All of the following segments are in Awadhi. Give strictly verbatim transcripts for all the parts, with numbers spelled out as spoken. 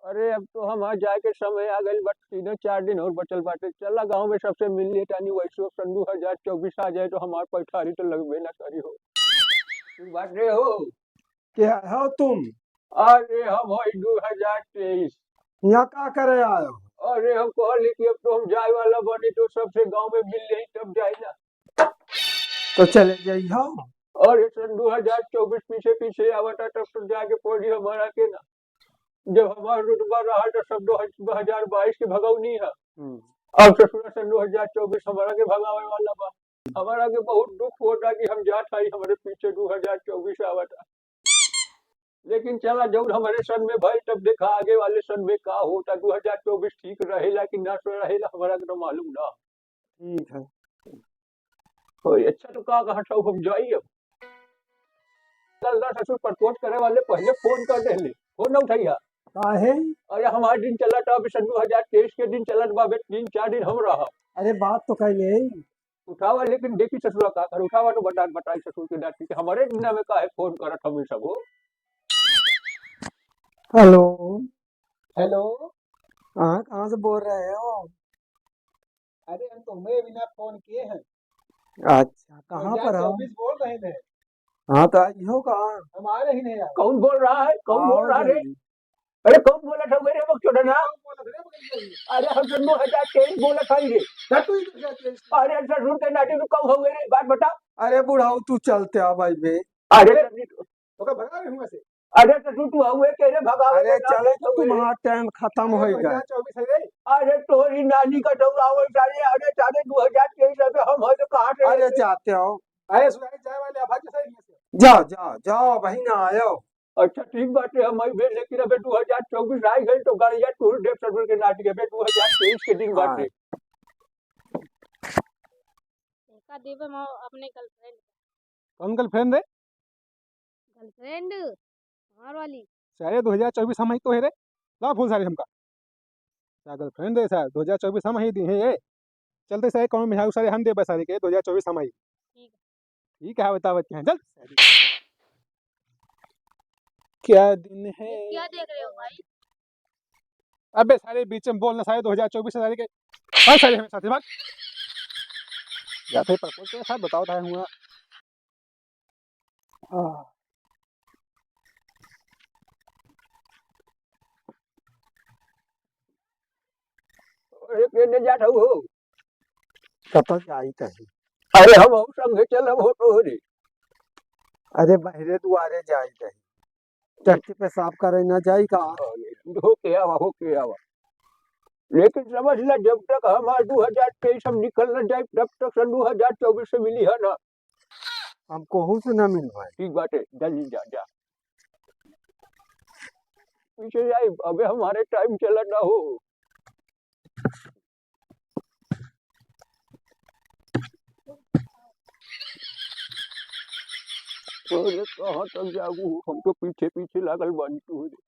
अरे, अब तो हमार जाए के समय आ गइल बा, तीने चार दिन और बचल बाटे। चला गाँव में सबसे मिल लिए तानी, वैसे सन दू हजार चउबीस आ जाए तो हमार पैठारी तो लगबे ना करी हो। ठीक बात रे हो। के हो तुम? अरे, हम हई दू हजार तेईस। यहाँ का करे आयो? अरे, हम कहली कि अब तो हम जाए वाला बानी, तो सबसे गाँव में मिल लेई, तब जाई ना। तो चले जाई हो। अरे, सन दू हजार चउबीस पीछे पीछे आवता, तब तो जाके पड़ी हमारा के ना। जब हमार रुतबा रहा, तो सब दो हज-, दो हजार बाईस के भगौनी है। हम्म। अब ससुरा सन दो हजार चउबीस हमारा के भगावे वाला बा। हमारा के बहुत दुख होता कि हम जात हई, हमारे पीछे दो हजार चउबीस आवता। लेकिन चला, जौन हमारे सन में भइल, तब देखा आगे वाले सन में का होता। दो हजार चउबीस ठीक रहेला कि ना रहेला, हमारा के तो मालूम ना। ठीक है। ओए, अच्छा, तो का कहत हऊ, हम जाई अब? चल ना ससुर, प्रपोज करे वाले पहले फोन कर देले, फोन ना उठाइया। काहे? अरे, हमार दिन चलत, अब सन दो हजार तेईस के दिन चलत बा बे, तीन चार दिन हम रहब। अरे, बात तो कह ले। उठावा, लेकिन देखी ससुरा का कर, उठावा तो बता, बताई ससुर के डांट के, हमारे दिन में काहे फोन करत हमी सब हो? हेलो। हेलो। हाँ, कहाँ से बोल रहे हो? अरे, हम तुम्हें बिना फोन किए हैं। अच्छा, कहाँ पर हो? दो हज़ार चउबीस बोल रहे थे। हाँ, तो इहो कहाँ? हम आ रहे ही नहीं यार। कौन बोल रहा है? कौन बोल रहा है रे? अरे, कौन बोलत हउवे रे, बकचोदना? कौन बोलत रे, बकचोदना? अरे, हम तो दो हज़ार तेईस बोलत हई रे। अरे, ससुर के नाती, तू कौन हउवे रे? बात बता। अरे, बुढ़ऊ, तू चलते आ भाई बे। अरे, ओका भगा रहे हुआ से। अरे तो तू, तू हउए के रे भगावे अरे के नाम चलो, लेत हउए रे। तुम्हार टाइम खत्म अरे होई गए। दो हज़ार चउबीस है रे। अरे तोरी नानी का दौड़ावे सारे, अरे सारे दो हज़ार तेईस अबे हम हई तो कहाँ से अरे जाते हो। अरे सुनाई जाए वाले अभागे से ही से। जाओ, जाओ, जाओ, वही ना आयो। अच्छा ठीक बाटे, हम आई भेज, लेकिन अबे दो हज़ार चउबीस आई गई तो गाड़िया तोड़ देब ससुर के नाटी, अबे दो हज़ार तेईस के दिन हाँ। बाटे। इनका देवे हम अपने गर्लफ्रेंड। कौन गर्लफ्रेंड रे? गर्लफ्रेंड हमार वाली। सारे दो हज़ार चउबीस हम ही तो है रे। ला फोन सारे हमका। क्या गर्लफ्रेंड रे सारे? दो हज़ार चउबीस हम ही दी है ये। चलते सारे कौन में है सारे हम दे बस सारे के दो हज़ार चउबीस हम ही। ठीक है। ठीक है, बतावत हैं, चल। क्या दिन है? ये क्या देख रहे हो भाई? अबे सारे बीच में बोल ना सारे, दो हज़ार चउबीस सारे के। हाँ सारे हमें साथ भाग। या फिर प्रपोज के साथ बताओ था हुआ। हाँ। अरे, केने जात हऊ हो? कतौ जाइत हई। अरे, हम, हम संगे चलब हो तोहरे। अरे, बहरे दुआरे जाइत हई। टट्टी पेशाब करे ना जाई का? अरे, होके आवा, होके आवा। लेकिन समझ ला, जब तक हमार दो हज़ार तेईस हम निकल ना जाए, तब तक सन दो हज़ार चउबीस से मिली है ना। हम कोहू से ना मिलवाए। ठीक बाटे, जल्दी जा, जा। पीछे जाए, अबे हमारे टाइम चला ना हो। अरे, कहाँ तक जाबू? हम तो पीछे पीछे लागल बानी तोहरे।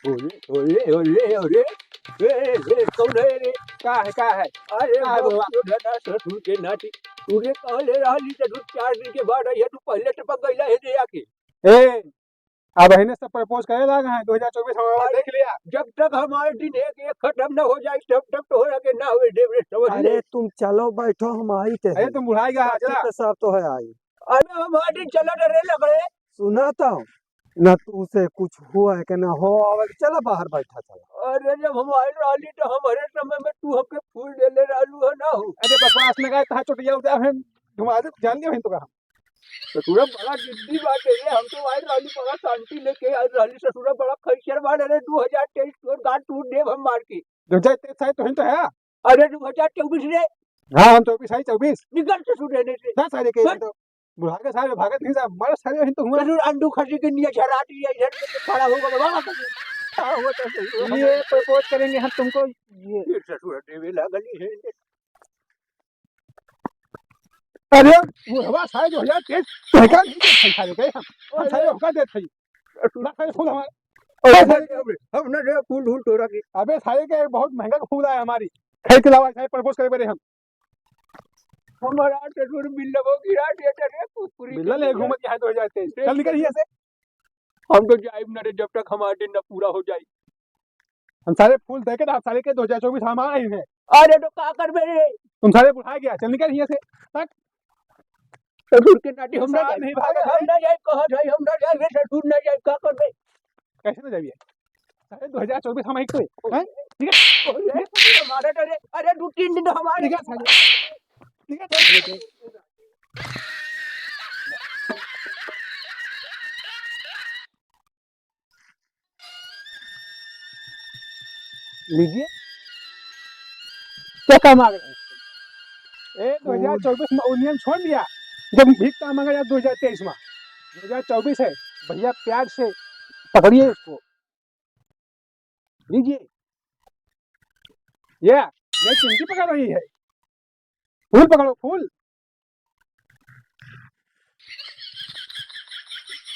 ओले, ओले, ओले, ओले। ए, ए, ए, कौन है रे? का है, का है? अरे, का है बाप बुआ? रे, दादा, ससुर के नाती। तूने कहले रहली तो दू चार दिन के बाद आई है, तू पहले टपक गईला है रे आके। ए, अब हिने सब प्रपोज करे लाग हैं, दो हज़ार चउबीस हमारा अरे, देख लिया। जब तक हमारे दिन एक, एक खत्म न हो जाए, तब तक तोहरा के ना होए देव रे, समझ ले। अरे तुम चलो बैठो, हम आई ते अरे हैं। तुम बुढ़ाई गया, टट्टी चला। पेशाब तो है आई। अरे हमारे दिन चला रे लगे। सुना तो, ना तू से कुछ हुआ है कि ना हो, आवे के, चला बाहर बैठा चला। अरे जब हम आए रहली तो हमारे समय में तू हमके फूल देले रहलू है ना हो। अरे बकवास न गाए, कहाँ चोटिया उठा है, घुमा दे, जान गया है तो कहाँ। ससुरा बड़ा जिद्दी बाटे रे, हम तो आइल रहली बड़ा शांति लेके आइल रहली, ससुरा बड़ा खैचर बाटे रे, दो हज़ार तेईस तोर गांड टूट देब हम मार के। दो हज़ार तेईस साल तो ही तो है। अरे दो हज़ार चउबीस रे। हाँ, हम चउबीस आई, चउबीस। निकल ससुर रहने से। ना सारे के बस। तो बुढ़ा के सारे भागत नहीं साहब, मारो सारे ही तो हुआ। ससुर अंडू खसी के लिए झरा दिया, इधर लेके खड़ा होगा, बाबा। क्या हुआ तो ससुर? ये प्रपोज करेंगे हम तुमको, ये। ये ससुर देवे लागली है। अरे, बुढ़वा सारे दो हज़ार तेईस, तोहका नहीं देत हई सारे के हम। हम सारे होका देत हई। ना सारे फूल हमारे। अरे, अरे, अरे, हम ना रे फूल ढूल तोरा के। अबे साले के बहुत महंगा फूल आया हमारी। खरीद के लावा, साले propose करे बरे हम। हमारा ससुर बिल्लबो गिरा दिया था रे कुकुरी बिल्ला के ले लिए। घूमत यहाँ दो हज़ार तेईस। चल निकल यहाँ से। हम तो जाइब ना रे जब तक हमारा दिन ना पूरा हो जाई। हम सारे फूल देके ना साले के दो हज़ार चउबीस हमारा ही है। अरे तो का करबे रे? तुम सारे बुढ़ा गया, चल निकल यहाँ से। तक ससुर के नाती हम ना साथ जाई। नहीं भागा अरे हम है। ना जाई, कहत है हम ना जाई रे ससुर ना जाई, का करबे? कैसे ना जाइए? साले दो हज़ार चउबीस हम एक तो हैं? ठीक है? अरे हमारा तो रे, अरे दो तीन दिन हमारे ठीक है, साले। ठीक है, ठीक है। लीजिए, क्या काम आ गया? ए, दो हज़ार चउबीस में वो नियम छोड़ दिया, जब भीख का मांगा जाए दो हज़ार तेईस में। दो हज़ार चउबीस है, भैया प्यार से पकड़िए उसको, लीजिए। ये, ये चिमटी पकड़ रही है, फूल पकड़ो, फूल।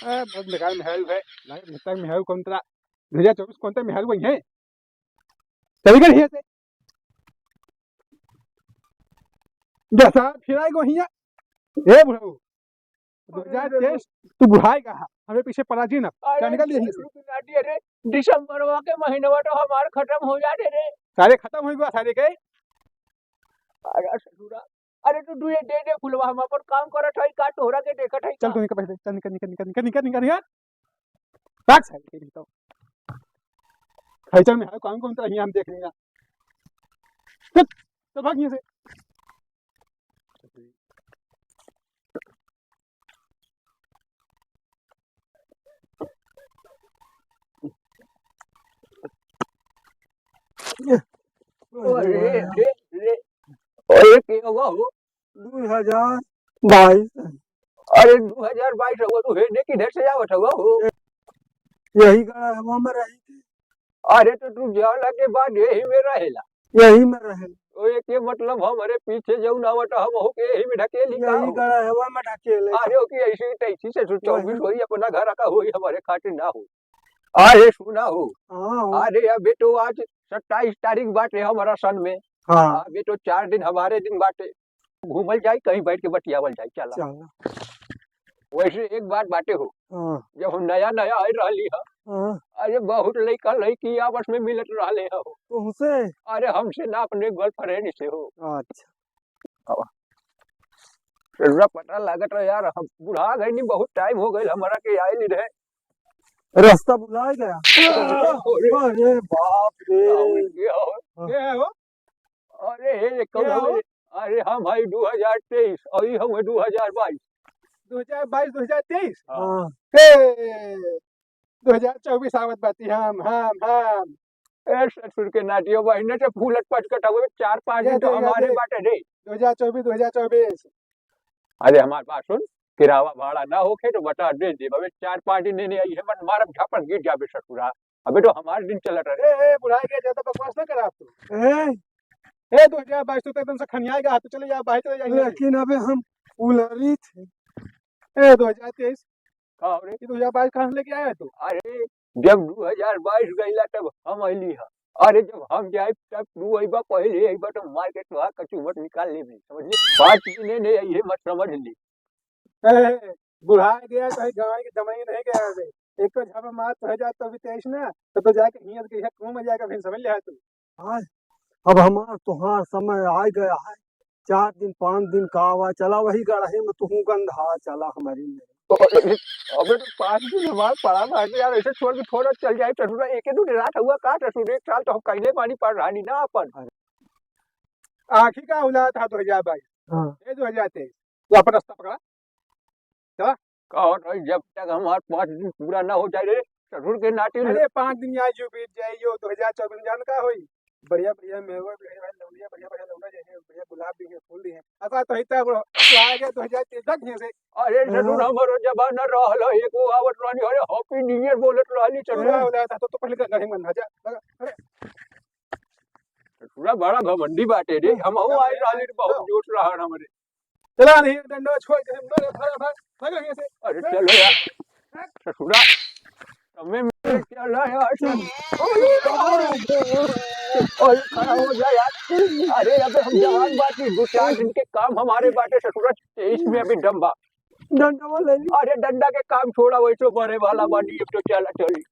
ए, बहुत बेकार मेहरारू है। लागे भीतर मेहरारू कौन तरह, दो हज़ार चउबीस कौन तरह मेहरारू बनी है? चली गई है से। जैसा फिराई गो हिया। ए बुढ़ऊ, दो हज़ार तेईस, तू बुढ़ाई गया है। हमें पीछे पड़ा जी ना। अरे, क्या निकल गई है से? अरे, दिसंबरवा के महीनवा तो हमार खत्म हो जाते रे। सारे खत्म हो गया सारे के। अरे ससुरा, अरे तू दुए दे दे फुलवा, हम अपन काम करत हई, का तोहरा के देखत हई चल का? तू निकल, पहले चल, निकल, निकल, निकल, निकल, निकल, निकल, निकल, निकल, निकल, निकल, निकल, निकल। भाई चल, मैं काम कौन तरह हम देख लेंगे। चल, चल भाग यहाँ से। अरे, रे, रे। अरे, के हुआ हो? दो हज़ार बाईस। अरे, दो हज़ार बाईस हुआ, तू हेने किधर से आवत हुआ हो? यही गड़ा हवा में रही थी। अरे, तो तू जाला के बाद यही में रहेला? यही में रहे। ओ, एके मतलब हमरे पीछे जौन आवत, हम ओके यही में ढकेली का यही हो? गड़ा हवा में ढकेले। अरे, ओके ऐसी तैसी से तू वही। चउबीस होई, अपना घर का होई, हमारे खातिर ना हो। अरे सुना हो। हाँ, हाँ। अरे अबे तो आज सत्ताईस तारीख बाटे हमारा सन में। हाँ। अबे तो चार दिन हमारे दिन बाटे। घूमल जाई, कहीं बैठ के बतियावल जाई, चला। चला। वैसे एक बात बाटे हो। हाँ। जब हम नया नया आए रहली ह, हाँ। अरे बहुत लइका लइकी आपस में मिलत रहले हो। तुमसे? अरे हमसे ना, अपने girlfriend से हो। अच्छा। अब रउरा पता लागत रहे यार, हम बुढ़ा गइनी, बहुत time हो गइल हमरा के आइल रहे। रास्ता भुला गया। अरे। अरे बाप रे। ये हो? हाँ। के हो? अरे हे, कौन के हो? हो? अरे हम हई दो हज़ार तेईस और ई हम दो हज़ार बाईस। दो हज़ार बाईस, दो हज़ार तेईस? हाँ। हाँ। हे, दो हज़ार चउबीस आवत बाटी हम, हम, हम। ए ससुर के नाटियो बहिने से फूलत पचकत हवे, चार पाँच ये दिन तो दो हज़ार हमारे तेईस। बाटे रे। दो हज़ार चउबीस, दो हज़ार चउबीस। अरे हमार बात सुन, किरावा भाड़ा ना होखे तो बता दे दे, अबे चार पाँच दिन नहीं आई है, मन मारब झापड़ गिर जाबे ससुरा। अबे तो हमार दिन चलत रहे। ए, ए, बुढ़ा गया, ज्यादा बकवास ना करा तू। ए? ए, दो हज़ार बाईस तो एकदम से खनिया गया, तो चले जा, बाहर चले जाएंगे। लेकिन अबे हम उलरी थे। ए, दो हज़ार तेईस। का हो रे? ये दो हज़ार बाईस कहाँ से लेके आया तू? अरे, जब दो हज़ार बाईस गइला तब हम अइली ह। अरे, जब हम जाइब तब तू अइबा, पहले अइबा तो मार के तोहार कचूमट निकाल लेबी, समझ ले? पाँच दिने नहीं आई है, मत समझ ले। ए, बुढ़ा गया तो है, गाड़ी की दमाई नहीं गया अबे। एक तो झापा मार तो है जा, तो अभी तेईस ना, तो, तो जाके हियाँ के हियाँ घूम जाएगा, फिर समझ ले तू। हाँ, अब हमार तोहार समय आ गया है। चार दिन, पाँच दिन का आवा, चला वही गड़हे में तुहूँ गंधा, चला हमारी में। अबे तो पाँच दिन हमार पड़ा बा यार, ऐसे छोड़ के थोड़ा चल जाए ससुरा, एक दो रात हुआ का ससुर, एक साल तो हम कैले बानी परेशानी ना अपन। आखिर का औलाद था दो हज़ार बाईस, हाँ। ये दो हज़ार तेईस, तू अपन रास्ता पकड़ा। चला। का होत है, जब तक हमार पाँच दिन पूरा ना हो जाए रे, ससुर के नाती में। अरे, पाँच दिन यहाँ जो बीत जाए, यो दो हज़ार चउबीस में जान का होई? बढ़िया, बढ़िया मेवा, बढ़िया, बढ़िया लौंडिया, बढ़िया, बढ़िया लौंडा जाए, बढ़िया गुलाब दी है, फूल दी है। अगर तो हिता बुढ़ो, तो आ गया दो हज़ार तेईस तक यहाँ से। अरे, ससुर, हाँ। हमारो जमाना रहल है, एको आवत रहनी, अरे, Happy New Year बोलत रहली, चल अरे, रे। हो जाता तो, तो पहले गढ़े में ना जा। अरे, ससुरा बड़ा घमंडी बाटे रे, हम आए रहली, बहुत जोश रहन हमरे। चला नहीं, डंडा छोड़ के हम लोग भागा, भाग, भागा यहाँ से। अरे चलो यार, ससुरा, तमे चला यार, अरे खड़ा हो जा यार। अरे अबे हम जवान बाटी, दो चार दिन के काम हमारे बाटे ससुरा, तेईस में अभी दम बा। डंडवा ले ली। अरे डंडा के काम छोड़ा, वैसे मरे वाला बाटी, अब तो चला चली।